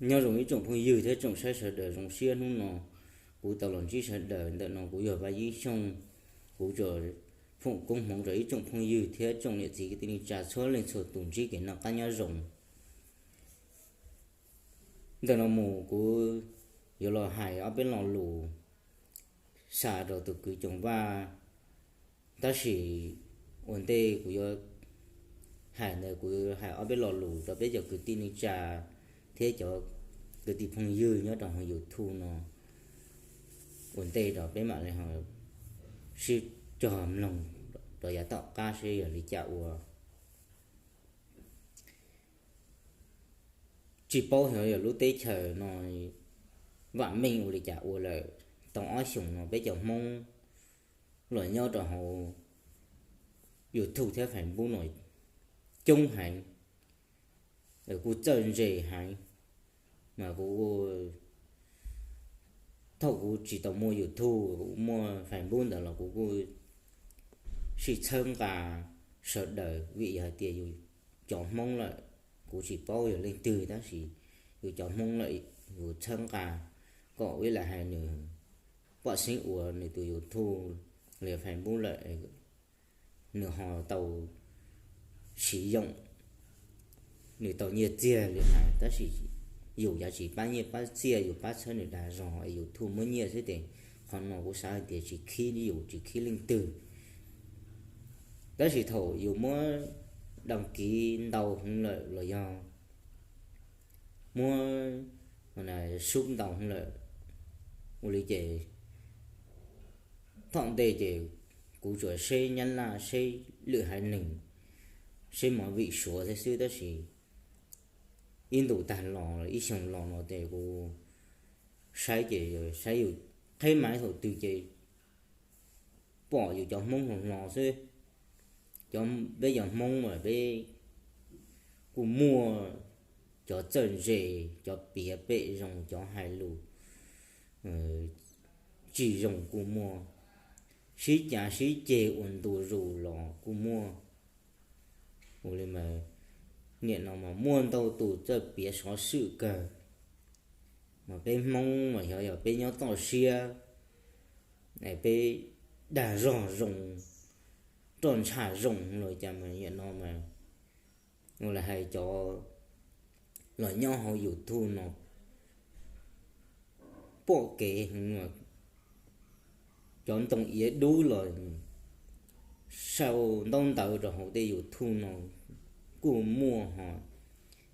Nyob zoo ib tsoom phooj ywg thiab tsoom saib sawv daws, zoo siab hnub no kuv tau los ntsib sawv daws. Ntawm no kuv yog Vaj Yeeb Xyooj, kuv tsuas foom koob hmoov rau ib tsoom phooj ywg thiab tsoom niam txiv kwv tij neej tsa txhua leej txhua tus ntsib kev noj qab nyob zoo. Ntawm no mus kuv yuav los hais ob peb lo lus xa rau tus kwv Coom Vaj, tab sis ua ntej kuv yuav hais ntawd kuv hais ob peb lo lus rau peb cov kwv tij neej tsa thiab cov kwv tij phooj ywg nyob rau hauv YouTube no ua ntej rau peb mam li ho sib cog mloog rau yav tom qab seb yog li cas ua. Tsis paub xyov yog lub teb chaws no vam meej ua li cas ua lawm, tau ob xyoos no peb cov Hmoob los nyob rau hauv YouTube thiab Facebook no coob heev, kuj txawj ntse heev, mas kuv thaum kuv tsis tau muaj YouTube, kuv muaj Facebook ntawd los kuv kuj sib txhawb nqa sawv daws, vim yog hais tias yus cov Hmoob lawm, kuv tsis paub yog leej twg tab sis yus cov Hmoob lawm yus txhawb nqa kom ib lam hais nws pom xeeb ua nws tus YouTube li Facebook lawm, nws ho tau siv yoom, nws tau nyiaj txiag li hais, tab sis yus yuav tsis pab nyiaj pab txiaj, yus pab txhawb nws dag zog es YouTube muab nyiaj xwb ces qhov no kuv xav hais tias tsis khib yus tsis khib leej twg. Tab sis thaum yus muab đăng ký ntau heev lawm los yog muab sub ntau heev lawm, ua li ces thaum ntej ces kuv tsuas seb nyab laj, seb lwm haiv neeg, seb movie Suav thiab xwb, tab sis ib ntus tag los ib xyoos los no ces kuv saib ces saib yus qheb mais thaum twg ces pom yus cov Hmoob hlo hlo xwb. Cov, peb cov Hmoob mas peb kuj muaj cov txawj ntse, cov piav pem zoo, cov hais lus tsis zoo kuj muaj, sib cav sib ceg ua ntu zus los kuj muaj. Ua li mas nim no mas muaj ntau tus txawj piav xov xwm kawg, mas peb Hmoob mas xyov yog peb nyob toj siab, peb dag zog zoo, roj ntsha zoo los cas mas nim no mas ua li hais cov los nyob hauv YouTube no pom kev heev, cov ntoo iav dub los sau ntaub ntawv rau hauv tej YouTube no kuj muaj ho,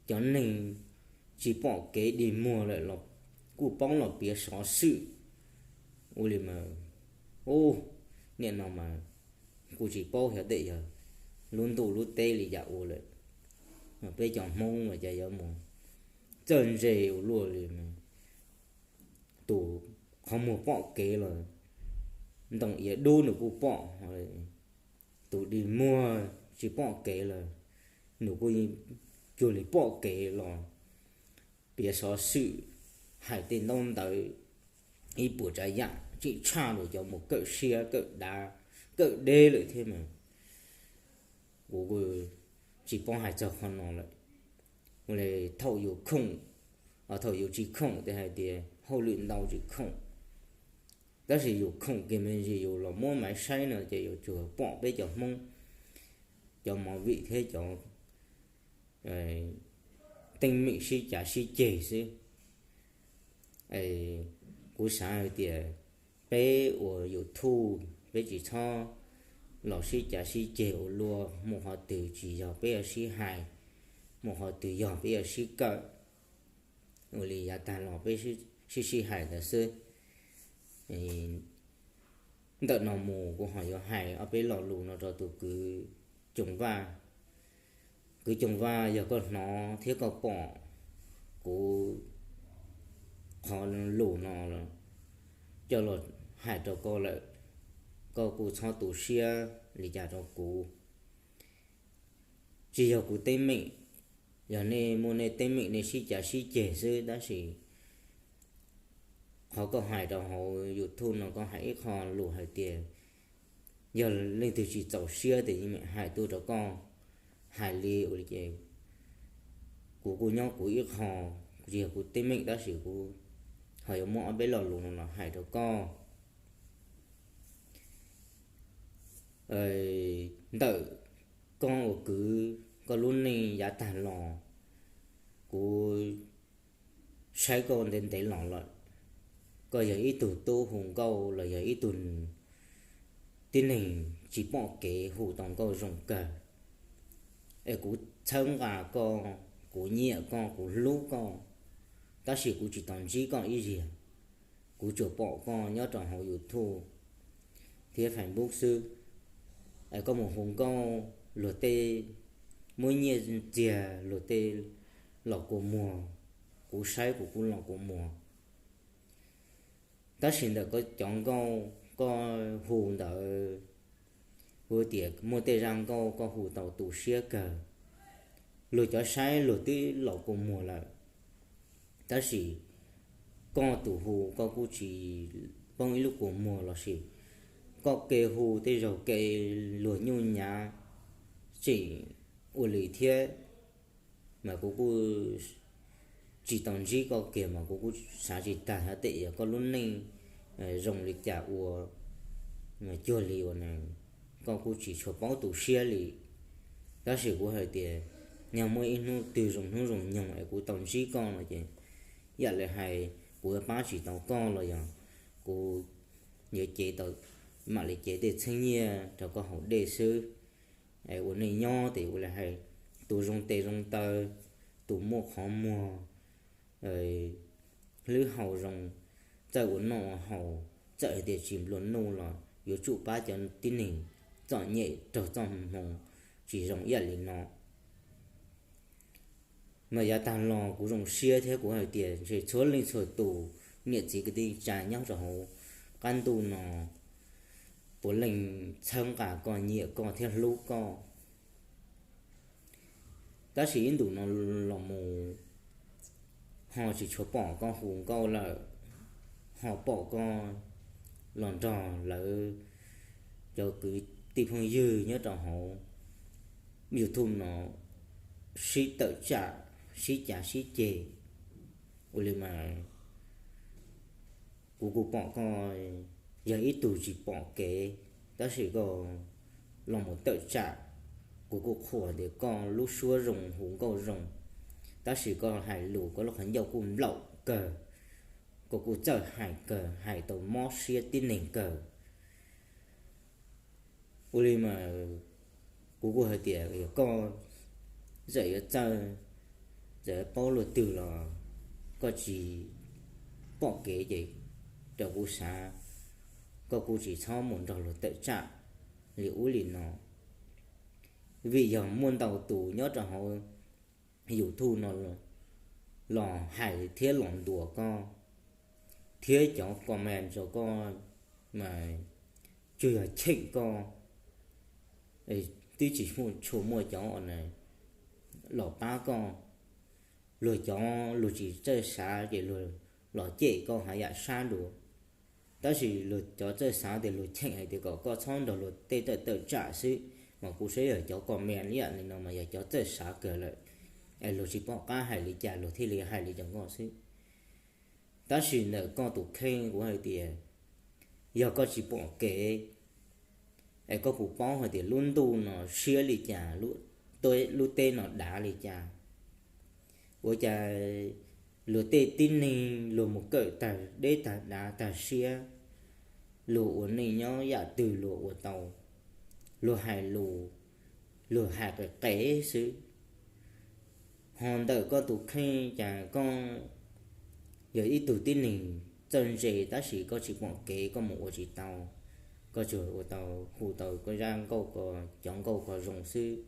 cov neeg tsis pom kev dig muag lawm los kuj paub los piav xov xwm. Ua li mas, u, nim no mas kuv tsis paub xyov tej yog lub ntuj lub teb li yam ua lawm, mas peb cov Hmoob mas cas yuav mus txawj ntse ua luaj li. Tus qhov muag pom kev los ntoo iav dub nws kuj pom, tus dig muag tsis pom kev los nws kuj cuag li pom kev los piav xov xwm, hais tej ntaub ntawv ib puas tsav yam tseem tshaj rau cov mus kawm siab kawm dav kawm deb lawm thiab mas kuv kuj tsis paub hais txog qhov no lawm. Ua li thaum yus khoom, thaum yus tsis khoom ces hais tias hauj lwm ntau tsis khoom, tab sis yus khoom kiag me ntsis yus los muab maiv saib no ces yus tsuas pom peb cov Hmoob cov movie thiab cov teeb meem sib cav sib ceg xwb. Kuv xav hais tias peb ua YouTube peb tsis txhob los sib cav sib ceg ua luaj, muaj qhov twg tsis yog peb yuav sib hais, muaj qhov twg yog peb yuav sib kawm. Ua li yav tag los peb sib sib hais ntawd xwb. Ntawm no mus kuv ho yuav hais ob peb lo lus no rau tus kwv Coom Vaj. Kwv Coom Vaj, yog koj hnov thiab koj pom kuv qhov lus no coj los hais rau koj lawm, koj kuj txhob tu siab li cas rau kuv. Tsis yog kuv teeb meem, yog nej muaj nej teeb meem nej sib cav sib ceg xwb, tab sis qhov koj hais rau hauv YouTube no koj hais ib qho lus hais tias yog leej twg tsis txaus siab ces yeej meem hais tuaj rau koj, hais li ua li ces kuv kuj nyob kuv ib qho, tsis yog kuv teeb meem tab sis kuv ho yuav muab ob peb lo lus no los hais rau koj. Ntawm koj ua kwv, koj lub neej yav tag los, kuv saib koj ntev ntev los lawm, koj yog ib tug tub hu nkauj los yog ib tug tib neeg tsis pom kev hu tau nkauj zoo kawg. Es kuv txhawb nqa koj, kuv nyiam koj, kuv hlub koj, tab sis kuv tsis tau ntsib koj ib zaug. Kuv tsuas pom koj nyob rau hauv YouTube thiab Facebook xwb. Es koj mus hu nkauj, luag tej muab nyiaj txiag, luag tej los kua muag, kuv saib kuv kuj los kua muag. Tab sis ntawm koj cov nkauj koj hu ntawd, kuv tias muaj tej zaj nkauj koj hu tau tu siab kawg. Luag cov saib luag twb los kua muag lawm, tab sis koj tus hu koj kuj tsis poob ib lub kua muag los sis koj kev hu tej zaum kev luag nyuj nyav tseem ua li thiab. Mas kuv kuj tsis tau ntsib koj kiag mas kuv kuj xav tsis tag hais tias yog koj lub neej zoo li cas ua cuag li uas koj kuj tsis tshua paub tu siab li. Tab sis kuv hais tias yog muaj ib hnub twg zoo hnub zoo nyoog es kuv tau ntsib koj no ces ib yam li hais kuv yuav pab tsis tau koj los yog kuv yuav cev tau, mam li cev tej txheeb nyiaj rau koj haus dej xwb. Es ua neej nyob ces ua li hais, tus zoo tes zoo taw, tus muaj qhov muag, hlwb haus zoo, txawj ua noj ua haus, txawj hais tias tsis nplua nuj los yuav tsum pab cov tib neeg txom nyem raug txoj hmoo tsis zoo ib yam li no. Mas yav tag los kuv zoo siab thiab kuv hais tias ntshe txhua leej txhua tus niam txiv kwv tij tsa nyob rau hauv qab ntuj no puav leej txhawb nqa koj, nyiam koj thiab hlub koj. Tab sis ib ntus no los mus ho tsis tshua pom koj hu nkauj lawm, ho pom koj los nrog lawv cov kwv tij phooj ywg nyob rau hauv YouTube no sib tawm tsam, sib cav sib ceg. Ua li mas kuv kuj pom koj yog ib tug tsis pom kev, tab sis koj los mus tawm tsam, kuv kuj qhuas tias koj lub suab zoo, hu nkauj zoo, tab sis koj hais lus koj lub qhov ncauj kuj nplaum kawg, koj kuj txawj hais kawg, hais tau mob siab tib neeg kawg. Ua li mas kuv kuj hais tias yog koj txawm yuav txawj, txawm yuav paub luaj twg los koj tsis pom kev ces rau kuv xav koj kuj tsis txhob mus nrog luag tawm tsam li ub li no. Vim yog muaj ntau tus nyob rau hauv YouTube no los hais thiab los ntuas koj, thiab cov comment rau koj mas tsuas yog cheem koj, twb tsis tshua muaj cov los pab koj. Luag cov luag tsis txawj xav ces luag los cem koj haj yam sab dua. Tab sis luag cov txawj xav tias luag cheem hais tias kom koj txhob nrog luag tej tawm tawm tsam xwb, mas kuv saib yog cov comment li yam li no mas yog cov txawj xav kawg lawm, es luag tsis pom qab hais li cas luag thiaj li hais li cov nkoj xwb. Tab sis ntawm koj tus kheej kuv hais tias yog koj tsis pom kev, es koj puas paub hais tias lub ntuj no siab li cas, lub teb no dav li cas? Ua cas luag tej tib neeg luag mus kawm tag deb tag dav tag siab, luag ua neej nyob yam twg luag ua tau, luag hais lus, luag hais qis qev xwb. Ho ntawm koj tus kheej cas koj yog ib tug tib neeg txawj ntse tab sis koj tsis pom kev koj mus ua tsis tau, koj tsuas ua tau hu tau koj zaj nkauj ko, cov nkauj ko zoo xwb,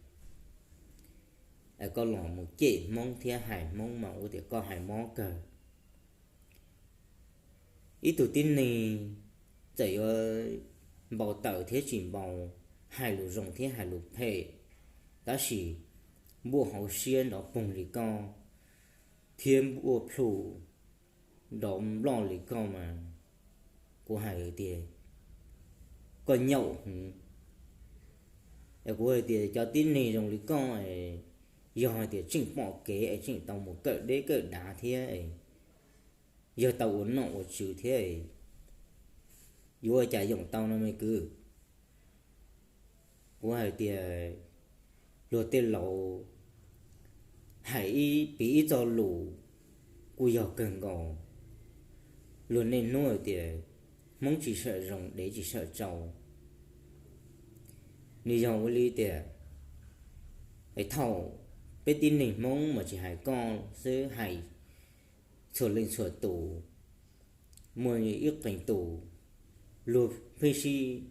es koj los mus cem Hmoob thiab hais Hmoob mas ua tias koj hais mob kawg. Ib tug tib neeg txawm yuav npau taws thiab tsis npau, hais lus zoo thiab hais lus phem, tab sis npuaj hauv siab nrov poog li koj, thiab npuaj plhu nrov nploj li koj mas kuv hais tias koj nyaum heev. Es kuv hais tias cov tib neeg zoo li koj es Yog hais tias tseem pom kev es tseem tau mus kawm deb kawm dav thiab, yog tau ua nom ua tswv thiab, yuav ua cas yoom tau no me kwv? Kuv hais tias luag tej laus hais ib piv ib txoj lus kuj yog kawg nkaus. Luag niaj hnub hais tias Hmoob tsis sawm zoo, dev tsis sawm tsau. Nws yog ua li tias, es thaum peb tib neeg Hmoob mas tsis hais koj xwb, hais txhua leej txhua tus, muaj ib qee tus luag pheej sib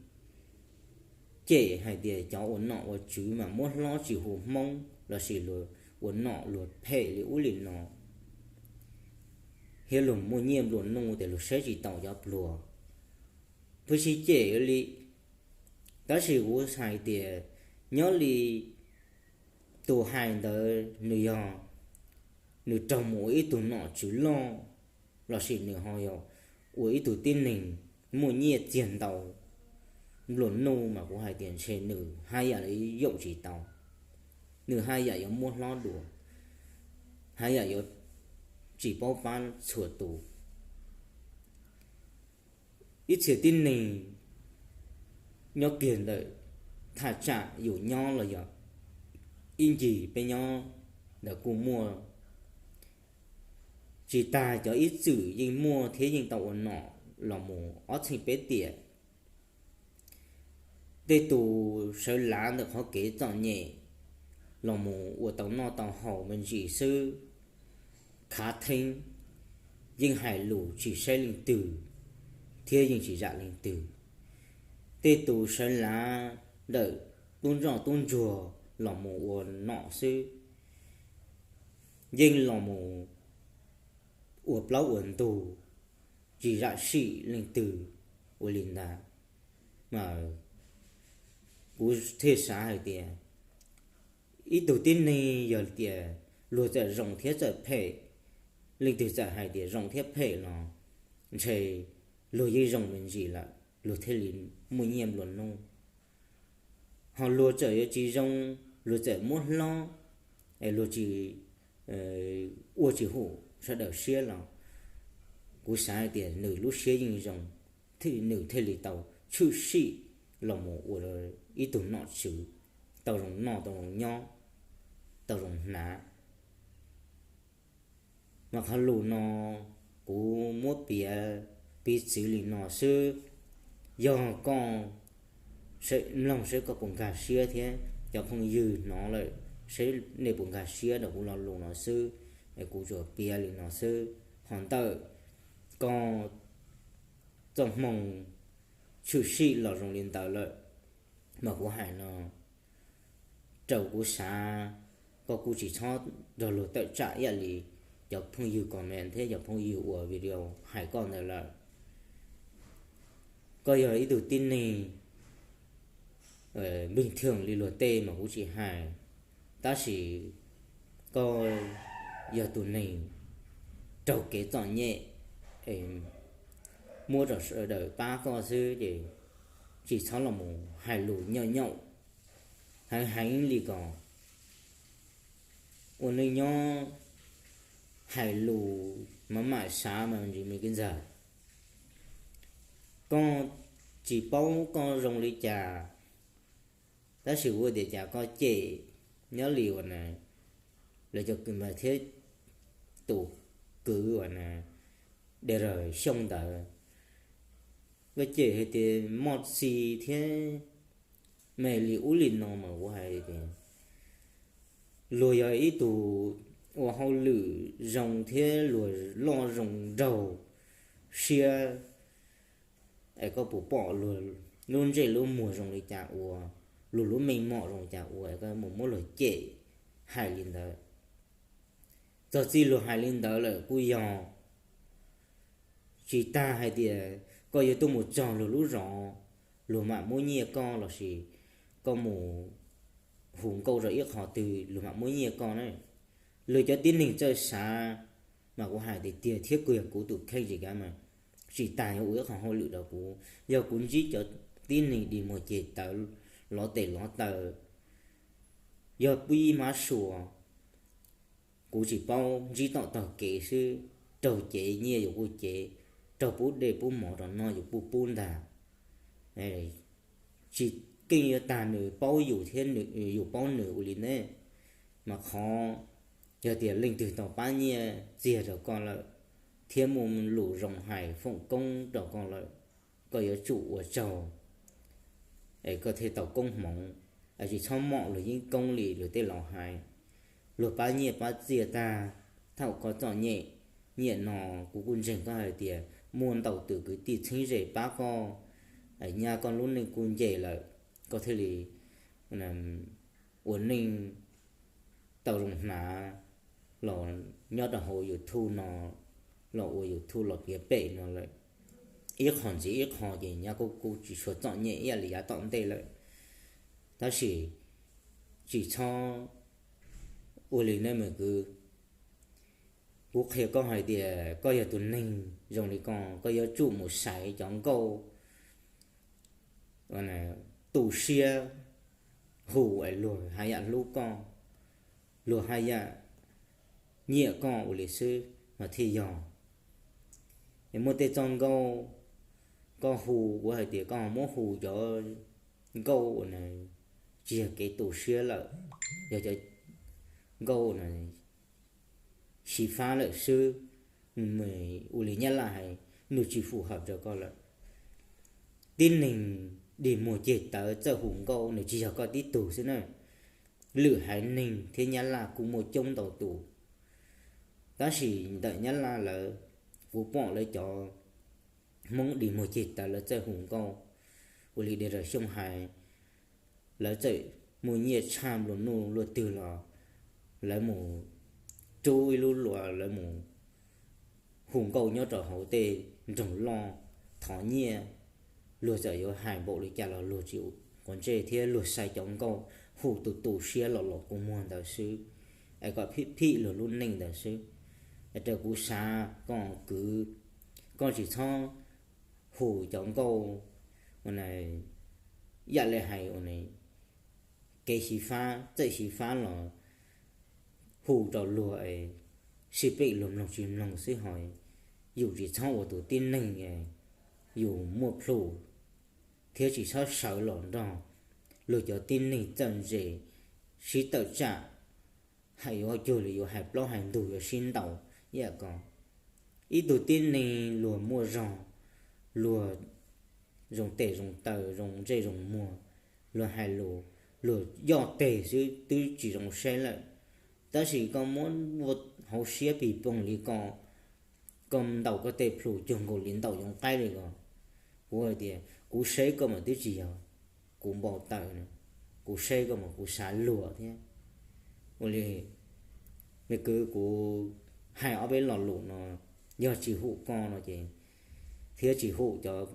cem hais tias cov ua nom ua tswv mas muab hlob tsis hu Hmoob lossis luag ua nom luag phem li ub li no, thiab luag muaj nyiaj nplua nuj tias luag saib tsis taus cov pluag, pheej sib cem li. Tab sis kuv hais tias nyob li tus hais ntawd nws yog, nws raug mus ua ib tug nom tswv loj, lossis nws ho yog ua ib tug tib neeg muaj nyiaj txiag ntau nplua nuj mas kuv hais tias ntshe nws haj yam yuav yoom tsis tau, nws haj yam yuav muab hlob dua, haj yam yuav tsis paub pab txhua tus. Ib txhia tib neeg nyob kiag ntawm thaj tsam yus nyob los yog ib ncig peb nyob ntawd kuj muaj. Tsis tas cov ib txwm yeej muaj thiab yeej tau ua nom los mus ob txheej peb tiam. Tej tus sawv lav ntawm qhov kev txom nyem los mus ua tau noj tau haus me ntsis xwb, khav theeb, yeej hais lus tsis saib leej twg thiab yeej tsis zam leej twg. Tej tus sawv lav ntawm tub ntsoj tub ntsuag los mus ua nom xwb, yeej los mus ua plaub ua ntug, tsis zam sim leej twg ua li ntawd. Mas kuv thiaj xav hais tias ib tug tib neeg yog tias luag txawm zoo thiab txawm phem, leej twg txawm hais tias zoo thiab phem los ntshe luag yeej zoo me ntsis lawm luag thiaj li muaj nyiaj nplua nuj. Ho luag txawm yuav tsis zoo, luag txawm muab hlob, es luag tsis ua tsis haum sawv daws siab los kuv xav hais tias nws lub siab yeej zoo, nws thiaj li tau tshwm sim los mus ua ib tug nom tswv, tau zoo noj tau zoo nyob, tau zoo hnav. Mas qhov lus no kuv muab piav piv txwv li no xwb. Yog koj mloog saib koj puas nkag siab thiab cov phooj ywg hnov lawm saib nej puas nkag siab rau kuv lo lus no xwb. Es kuv tsuas piav li no xwb. Ho ntawm koj txoj hmoo tshwm sim los zoo li ntawd lawm, mas kuv hais no rau kuv xav, koj kuj tsis txhob nrog luag tawm tsam ib yam li cov phooj ywg comment thiab cov phooj ywg ua video hais koj ntawd lawm. Koj yog ib tug tib neeg bình thường li luag tej mas kuv tsis hais, tab sis koj yog tus neeg raug kev txom nyem, muab rau sawv daws pab koj xwb ces tsis txhob los mus hais lus nyom nyaum heev heev li ko. Ua neej nyob hais lus mam mam xav mas ntsis me kwv ntxawg, koj tsis paub koj zoo li cas, tab sis kuv tias cas koj cem nyob li uas na, lawv cov kwv mas thiab tus kwv uas na, Dej Raws Xyooj ntawd, koj cem hais tias moj txi thiab me li ub li no mas kuv hais tias luag yog ib tug ua hauj lwm zoo thiab luag loj zoo nraug siab, es koj puas pom luag lub ntsej lub muag zoo li cas ua, luag lub meej mom zoo li cas ua es koj mus muab luag cem hais li ntawd. Txog txij luag hais li ntawd lawm kuj yog, tsis tas hais tias koj yuav tuaj mus txog luag lub zos, luag mam muab nyiaj koj lossis koj mus hu nkauj rau ib qho twg luag mam muab nyiaj koj na. Luag cov tib neeg txawj xav, mas kuv hais tiag tiag thiab kuj yog kuv tus kheej tsis kav mas, tsis tas yuav ua ib qho hauj lwm rau kuv. Yog kuv ntsib cov tib neeg dig muag ceg tawv, lov tes lov taw, yog pub ib hmab sua, kuv tsis paub, ntsib tom tog kev xwb, raug cev nyiaj yus kuj cev, raug pub dej pub mov rau noj yus kuj pub ntag. Tsis keej yuav tag nws paub yus thiab yus paub nws ua li ne. Mas qhov yog tias leej twg tau pab nyiaj txiag rau koj lawm, thiab muaj lus zoo hais foom koob rau koj lawm, koj yuav tsum ua tsaug, es koj thiaj tau koob hmoov. Tsis txhob mom luag yeeb koob li luag tej laus hais. Luag pab nyiaj pab txiaj tag, thaum koj txom nyem, nyiam no, kuv kuj ntseeg koj hais tias muaj ntau tus kwv tij txheeb ze pab koj, nyab koj lub neej kuj nce lawm, koj thiaj li ua neej tau zoo hnav los nyob rau hauv YouTube no, los ua YouTube los piav pem no lawm. Ib qho ntxiv ib qho ces nyab koj kuj tsis tshua txom nyem ib yam li yav tom ntej lawm. Tab sis tsis txhob ua li ne me kwv. Kuv qhia koj hais tias koj yog tus neeg zoo li ko, koj yuav tsum mus xaiv cov nkauj tu siab hu es luag haj yam hlub koj, luag haj yam nyiam koj ua li xwb mas thiaj yog. Es muaj tej txoj nkauj koj hu, kuv hais tias koj ho muab hu cov nkauj uas tsis yog kev tu siab lawm, yog cov nkauj xyiv fab lawm xwb, ua li nyab laj hais, nws tsis phù hợp rau koj lawm. Tib neeg dig muag ceg tawv txawj hu nkauj nws tsis yog koj tib tug xwb na. Lwm haiv neeg thiab nyab laj kuj muaj coob ntau tus, tab sis ntawm nyab laj lawv, kuv pom lawv cov Hmoob dig muag ceg tawv lawv txawj hu nkauj. Ua li Dej Raws Xyooj hais, lawv txawm muaj nyiaj tshaj nplua nuj luaj twg los lawv mus rub ib lub luas, lawv mus hu nkauj nyob rau hauv tej nroog loj thov nyiaj. Luag txawm yuav hais npaum li cas los luag tsis quav ntsej thiab luag xaiv cov nkauj hu tus tu siab los los kua muag ntawd xwb, es kom phim phim luag lub neej ntawd xwb. Es raws kuv xav koj kwv, koj tsis txhob hu cov nkauj ua yam li hais ua kev xyiv fab, txawj xyiv fab los hu rau luag es sib pem luag mloog tsis mloog xwb ho yus tsis txhob ua tus tib neeg yus muaj plhus thiab tsis txhob sawv los nrog luag cov tib neeg txawj ntse sib tawm tsam, hais yuav cuag li yuav hais plaub hais ntug yuav sib ntaus ib yam ko. Ib tug tib neeg luag muaj zog, luag zoo tes zoo taw zoo ntsej zoo muag, luag hais lus, luag yoj teg xwb twb tsis zoo saib lawm. Tab sis koj muab ua hauv siab pis poog li ko, koj ntaus koj tej plhus cuag nkaus li ntaus yoov qaib li ko. Kuv hais tias kuv saib koj mas twb tsis yog kuv npau taws, kuv saib koj mas kuv xav luag thiab. Ua li me kwv, kuv hais ob peb lo lus no, yog tsis hum koj no ces, thiab tsis hum cov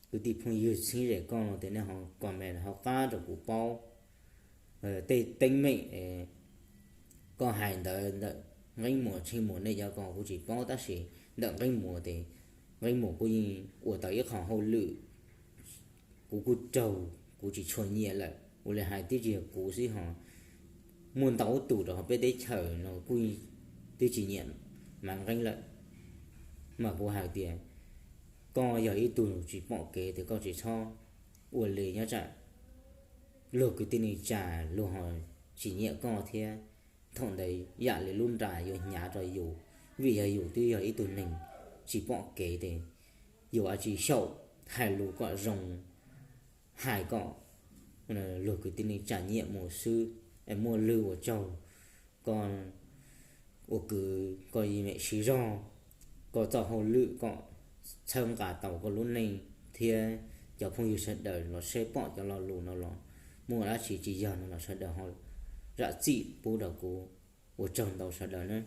kwv tij phooj ywg txheeb ze koj no ces nej ho comment hauv qab rau kuv paub. Tej teeb meem koj hais ntawd ntawm Nqeeb Muas Tsheej Muas nej cov ko kuv tsis paub, tab sis ntawm Nqeeb Muas ces Nqeeb Muas kuj yeej ua tau ib qho hauj lwm kuv kuj raug, kuv tsis tshua nyiam lawm. Ua li hais twb tsis yog kuv xwb ho muaj ntau tus rau hauv peb teb chaws no kuj twb tsis nyiam Maiv Nqeeb lawm. Mas kuv hais tias koj yog ib tug tsis pom kev ces koj tsis txhob ua li nyob tsam luag kwv tij neej tsa luag ho tsis nyiam koj thiab. Thaum ntawd yam li lub nra yuav hnyav rau yus, vim yog yus twb yog ib tug neeg tsis pom kev ces yus a tsis xyaum hais lus kom zoo, hais kom luag kwv tij neej tsa nyiam mus xwb. Es muaj lwg ua tsaug koj ua kwv, koj yeej siv zog koj txoj hauj lwm kom txhawb nqa tau koj lub neej thiab cov phooj ywg sawv daws los saib pom cov lo lus no los muaj dab tsi tsis yog no los sawv daws ho zam txim pub rau kuv. Ua tsaug ntau sawv daws na.